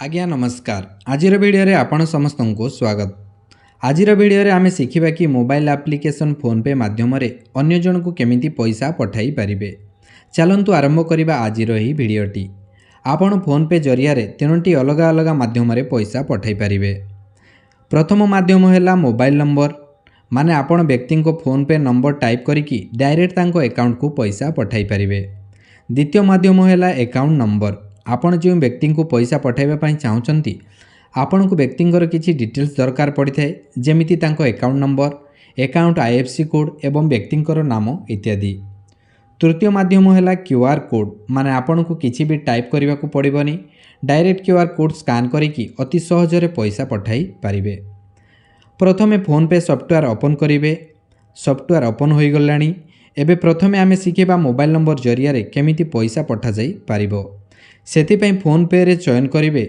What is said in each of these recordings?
ଆଜ୍ଞା ନମସ୍କାର। ଆଜିର ଭିଡ଼ିଓରେ ଆପଣ ସମସ୍ତଙ୍କୁ ସ୍ୱାଗତ। ଆଜିର ଭିଡ଼ିଓରେ ଆମେ ଶିଖିବା କି ମୋବାଇଲ ଆପ୍ଲିକେସନ୍ ଫୋନ୍ପେ ମାଧ୍ୟମରେ ଅନ୍ୟ ଜଣକୁ କେମିତି ପଇସା ପଠାଇ ପାରିବେ। ଚାଲନ୍ତୁ ଆରମ୍ଭ କରିବା ଆଜିର ଏହି ଭିଡ଼ିଓଟି। ଆପଣ ଫୋନ୍ପେ ଜରିଆରେ ତିନୋଟି ଅଲଗା ଅଲଗା ମାଧ୍ୟମରେ ପଇସା ପଠାଇ ପାରିବେ। ପ୍ରଥମ ମାଧ୍ୟମ ହେଲା ମୋବାଇଲ ନମ୍ବର, ମାନେ ଆପଣ ବ୍ୟକ୍ତିଙ୍କ ଫୋନ୍ପେ ନମ୍ବର ଟାଇପ୍ କରିକି ଡାଇରେକ୍ଟ ତାଙ୍କ ଆକାଉଣ୍ଟକୁ ପଇସା ପଠାଇ ପାରିବେ। ଦ୍ୱିତୀୟ ମାଧ୍ୟମ ହେଲା ଆକାଉଣ୍ଟ ନମ୍ବର। ଆପଣ ଯେଉଁ ବ୍ୟକ୍ତିଙ୍କୁ ପଇସା ପଠାଇବା ପାଇଁ ଚାହୁଁଛନ୍ତି, ଆପଣଙ୍କୁ ବ୍ୟକ୍ତିଙ୍କର କିଛି ଡିଟେଲ୍ସ ଦରକାର ପଡ଼ିଥାଏ, ଯେମିତି ତାଙ୍କ account number, account IFSC code ଏବଂ ବ୍ୟକ୍ତିଙ୍କର ନାମ ଇତ୍ୟାଦି। ତୃତୀୟ ମାଧ୍ୟମ ହେଲା କ୍ୟୁଆର୍ କୋଡ଼୍, ମାନେ ଆପଣଙ୍କୁ କିଛି ବି ଟାଇପ୍ କରିବାକୁ ପଡ଼ିବନି, ଡାଇରେକ୍ଟ କ୍ୟୁଆର୍ କୋଡ଼୍ ସ୍କାନ୍ କରିକି ଅତି ସହଜରେ ପଇସା ପଠାଇ ପାରିବେ। ପ୍ରଥମେ ଫୋନ୍ପେ ସଫ୍ଟୱେର୍ ଓପନ୍ କରିବେ। ସଫ୍ଟୱେର୍ ଓପନ୍ ହୋଇଗଲାଣି। ଏବେ ପ୍ରଥମେ ଆମେ ଶିଖିବା ମୋବାଇଲ ନମ୍ବର ଜରିଆରେ କେମିତି ପଇସା ପଠାଯାଇ ପାରିବ। ସେଥିପାଇଁ ଫୋନ୍ପେରେ ଚୟନ କରିବେ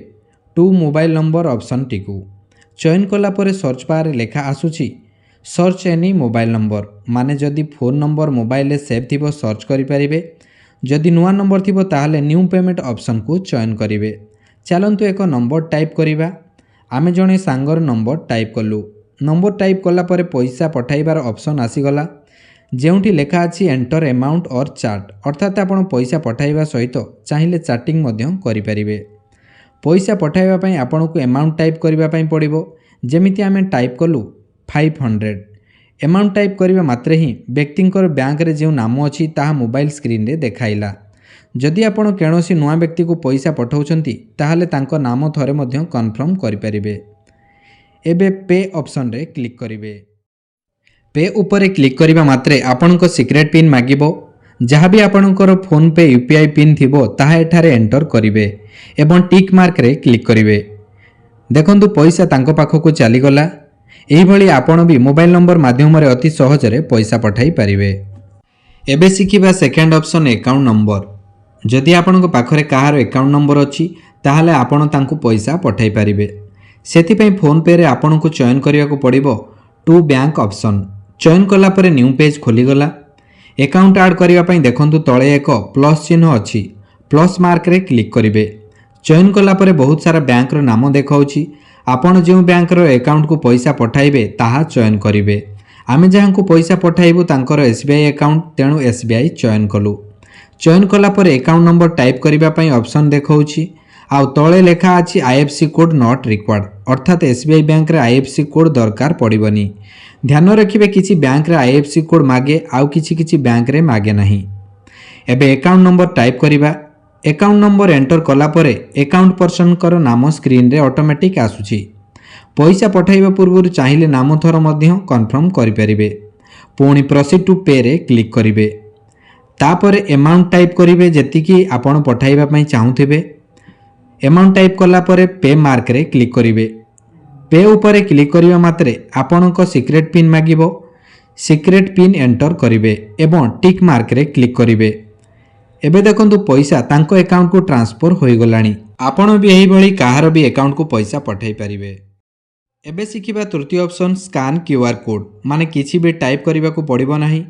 ଟୁ ମୋବାଇଲ ନମ୍ବର ଅପସନ୍ଟିକୁ। ଚୟନ କଲା ପରେ ସର୍ଚ୍ଚ ବାରରେ ଲେଖା ଆସୁଛି ସର୍ଚ୍ଚ ଏନି ମୋବାଇଲ ନମ୍ବର, ମାନେ ଯଦି ଫୋନ୍ ନମ୍ବର ମୋବାଇଲରେ ସେଭ୍ ଥିବ, ସର୍ଚ୍ଚ କରିପାରିବେ। ଯଦି ନୂଆ ନମ୍ବର ଥିବ, ତାହେଲେ ନ୍ୟୁ ପେମେଣ୍ଟ ଅପସନ୍କୁ ଚୟନ କରିବେ। ଚାଲନ୍ତୁ ଏକ ନମ୍ବର ଟାଇପ୍ କରିବା। ଆମେ ଜଣେ ସାଙ୍ଗର ନମ୍ବର ଟାଇପ୍ କଲୁ। ନମ୍ବର ଟାଇପ୍ କଲା ପରେ ପଇସା ପଠାଇବାର ଅପସନ୍ ଆସିଗଲା, ଯେଉଁଠି ଲେଖା ଅଛି ଏଣ୍ଟର ଆମାଉଣ୍ଟ ଅର୍ ଚାଟ୍, ଅର୍ଥାତ୍ ଆପଣ ପଇସା ପଠାଇବା ସହିତ ଚାହିଁଲେ ଚାଟିଂ ମଧ୍ୟ କରିପାରିବେ। ପଇସା ପଠାଇବା ପାଇଁ ଆପଣଙ୍କୁ ଆମାଉଣ୍ଟ ଟାଇପ୍ କରିବା ପାଇଁ ପଡ଼ିବ। ଯେମିତି ଆମେ ଟାଇପ୍ କଲୁ 500। ଆମାଉଣ୍ଟ ଟାଇପ୍ କରିବା ମାତ୍ରେ ହିଁ ବ୍ୟକ୍ତିଙ୍କର ବ୍ୟାଙ୍କରେ ଯେଉଁ ନାମ ଅଛି, ତାହା ମୋବାଇଲ ସ୍କ୍ରିନ୍ରେ ଦେଖାଇଲା। ଯଦି ଆପଣ କୌଣସି ନୂଆ ବ୍ୟକ୍ତିକୁ ପଇସା ପଠାଉଛନ୍ତି, ତାହେଲେ ତାଙ୍କ ନାମ ଥରେ ମଧ୍ୟ କନଫର୍ମ କରିପାରିବେ। ଏବେ ପେ ଅପସନ୍ରେ କ୍ଲିକ୍ କରିବେ। ପେ ଉପରେ କ୍ଲିକ୍ କରିବା ମାତ୍ରେ ଆପଣଙ୍କ ସିକ୍ରେଟ୍ ପିନ୍ ମାଗିବ। ଯାହା ବି ଆପଣଙ୍କର ଫୋନ୍ପେ ୟୁପିଆଇ ପିନ୍ ଥିବ, ତାହା ଏଠାରେ ଏଣ୍ଟର କରିବେ ଏବଂ ଟିକ୍ ମାର୍କରେ କ୍ଲିକ୍ କରିବେ। ଦେଖନ୍ତୁ, ପଇସା ତାଙ୍କ ପାଖକୁ ଚାଲିଗଲା। ଏହିଭଳି ଆପଣ ବି ମୋବାଇଲ ନମ୍ବର ମାଧ୍ୟମରେ ଅତି ସହଜରେ ପଇସା ପଠାଇ ପାରିବେ। ଏବେ ଶିଖିବା ସେକେଣ୍ଡ ଅପସନ୍, ଆକାଉଣ୍ଟ ନମ୍ବର। ଯଦି ଆପଣଙ୍କ ପାଖରେ କାହାର ଆକାଉଣ୍ଟ ନମ୍ବର ଅଛି, ତାହେଲେ ଆପଣ ତାଙ୍କୁ ପଇସା ପଠାଇ ପାରିବେ। ସେଥିପାଇଁ ଫୋନ୍ପେରେ ଆପଣଙ୍କୁ ଚୟନ କରିବାକୁ ପଡ଼ିବ ଟୁ ବ୍ୟାଙ୍କ ଅପସନ୍। ଚୟନ କଲା ପରେ ନ୍ୟୁ ପେଜ୍ ଖୋଲିଗଲା। ଆକାଉଣ୍ଟ ଆଡ଼୍ କରିବା ପାଇଁ ଦେଖନ୍ତୁ, ତଳେ ଏକ ପ୍ଲସ୍ ଚିହ୍ନ ଅଛି। ପ୍ଲସ୍ ମାର୍କରେ କ୍ଲିକ୍ କରିବେ। ଚୟନ କଲା ପରେ ବହୁତ ସାରା ବ୍ୟାଙ୍କର ନାମ ଦେଖାଉଛି। ଆପଣ ଯେଉଁ ବ୍ୟାଙ୍କର ଆକାଉଣ୍ଟକୁ ପଇସା ପଠାଇବେ, ତାହା ଚୟନ କରିବେ। ଆମେ ଯାହାଙ୍କୁ ପଇସା ପଠାଇବୁ, ତାଙ୍କର ଏସ୍ବିଆଇ ଆକାଉଣ୍ଟ, ତେଣୁ ଏସ୍ବିଆଇ ଚୟନ କଲୁ। ଚୟନ କଲା ପରେ ଆକାଉଣ୍ଟ ନମ୍ବର ଟାଇପ୍ କରିବା ପାଇଁ ଅପସନ୍ ଦେଖାଉଛି। ଆଉ ତଳେ ଲେଖା ଅଛି ଆଇଏଫ୍ଏସ୍ସି କୋଡ଼୍ not required, ଅର୍ଥାତ୍ ଏସ୍ବିଆଇ ବ୍ୟାଙ୍କରେ ଆଇଏଫ୍ଏସ୍ସି କୋଡ଼୍ ଦରକାର ପଡ଼ିବନି। ଧ୍ୟାନ ରଖିବେ, କିଛି ବ୍ୟାଙ୍କରେ ଆଇଏଫ୍ଏସ୍ସି କୋଡ଼୍ ମାଗେ, ଆଉ କିଛି କିଛି ବ୍ୟାଙ୍କରେ ମାଗେ ନାହିଁ। ଏବେ ଆକାଉଣ୍ଟ ନମ୍ବର ଟାଇପ୍ କରିବା। ଆକାଉଣ୍ଟ ନମ୍ବର ଏଣ୍ଟର କଲା ପରେ ଆକାଉଣ୍ଟ ପର୍ସନଙ୍କର ନାମ ସ୍କ୍ରିନ୍ରେ ଅଟୋମେଟିକ୍ ଆସୁଛି। ପଇସା ପଠାଇବା ପୂର୍ବରୁ ଚାହିଁଲେ ନାମ ଥର ମଧ୍ୟ କନଫର୍ମ କରିପାରିବେ। ପୁଣି ପ୍ରସିଡ୍ ଟୁ ପେରେ କ୍ଲିକ୍ କରିବେ। ତାପରେ ଆମାଉଣ୍ଟ ଟାଇପ୍ କରିବେ, ଯେତିକି ଆପଣ ପଠାଇବା ପାଇଁ ଚାହୁଁଥିବେ। ଆମାଉଣ୍ଟ ଟାଇପ୍ କଲା ପରେ ପେ ମାର୍କରେ କ୍ଲିକ୍ କରିବେ। ପେ ଉପରେ କ୍ଲିକ୍ କରିବା ମାତ୍ରେ ଆପଣଙ୍କ ସିକ୍ରେଟ୍ ପିନ୍ ମାଗିବ। ସିକ୍ରେଟ୍ ପିନ୍ ଏଣ୍ଟର କରିବେ ଏବଂ ଟିକ୍ ମାର୍କରେ କ୍ଲିକ୍ କରିବେ। ଏବେ ଦେଖନ୍ତୁ, ପଇସା ତାଙ୍କ ଆକାଉଣ୍ଟକୁ ଟ୍ରାନ୍ସଫର ହୋଇଗଲାଣି। ଆପଣ ବି ଏହିଭଳି କାହାର ବି ଆକାଉଣ୍ଟକୁ ପଇସା ପଠାଇ ପାରିବେ। ଏବେ ଶିଖିବା ତୃତୀୟ ଅପସନ୍, ସ୍କାନ୍ କ୍ୟୁଆର୍ କୋଡ଼୍, ମାନେ କିଛି ବି ଟାଇପ୍ କରିବାକୁ ପଡ଼ିବ ନାହିଁ,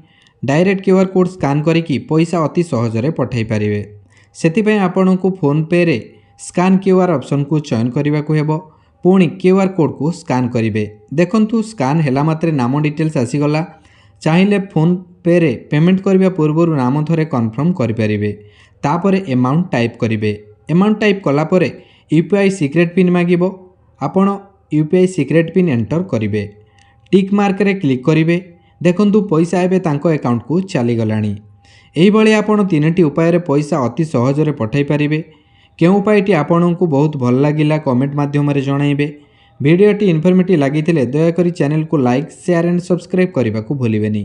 ଡାଇରେକ୍ଟ କ୍ୟୁଆର୍ କୋଡ଼୍ ସ୍କାନ୍ କରିକି ପଇସା ଅତି ସହଜରେ ପଠାଇ ପାରିବେ। ସେଥିପାଇଁ ଆପଣଙ୍କୁ ଫୋନ୍ପେରେ ସ୍କାନ୍ କ୍ୟୁଆର୍ ଅପସନ୍କୁ ଚୟନ କରିବାକୁ ହେବ। ପୁଣି କ୍ୟୁଆର୍ କୋଡ଼୍କୁ ସ୍କାନ୍ କରିବେ। ଦେଖନ୍ତୁ, ସ୍କାନ୍ ହେଲା ମାତ୍ରେ ନାମ ଡିଟେଲ୍ସ ଆସିଗଲା। ଚାହିଁଲେ ଫୋନ୍ପେରେ ପେମେଣ୍ଟ କରିବା ପୂର୍ବରୁ ନାମ ଥରେ କନଫର୍ମ କରିପାରିବେ। ତାପରେ ଆମାଉଣ୍ଟ ଟାଇପ୍ କରିବେ। ଆମାଉଣ୍ଟ ଟାଇପ୍ କଲା ପରେ ୟୁପିଆଇ ସିକ୍ରେଟ୍ ପିନ୍ ମାଗିବ। ଆପଣ ୟୁପିଆଇ ସିକ୍ରେଟ୍ ପିନ୍ ଏଣ୍ଟର କରିବେ। ଟିକ୍ ମାର୍କରେ କ୍ଲିକ୍ କରିବେ। ଦେଖନ୍ତୁ, ପଇସା ଏବେ ତାଙ୍କ ଆକାଉଣ୍ଟକୁ ଚାଲିଗଲାଣି। ଏହିଭଳି ଆପଣ ତିନିଟି ଉପାୟରେ ପଇସା ଅତି ସହଜରେ ପଠାଇ ପାରିବେ। କେଉଁ ଉପାୟଟି ଆପଣଙ୍କୁ ବହୁତ ଭଲ ଲାଗିଲା, କମେଣ୍ଟ ମାଧ୍ୟମରେ ଜଣାଇବେ। ଭିଡ଼ିଓଟି ଇନଫର୍ମେଟିଭ୍ ଲାଗିଥିଲେ ଦୟାକରି ଚ୍ୟାନେଲକୁ ଲାଇକ୍, ସେୟାର ଆଣ୍ଡ ସବସ୍କ୍ରାଇବ୍ କରିବାକୁ ଭୁଲିବେନି।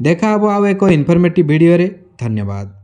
ଦେଖା ହେବ ଆଉ ଏକ ଇନଫର୍ମେଟିଭ୍ ଭିଡ଼ିଓରେ। ଧନ୍ୟବାଦ।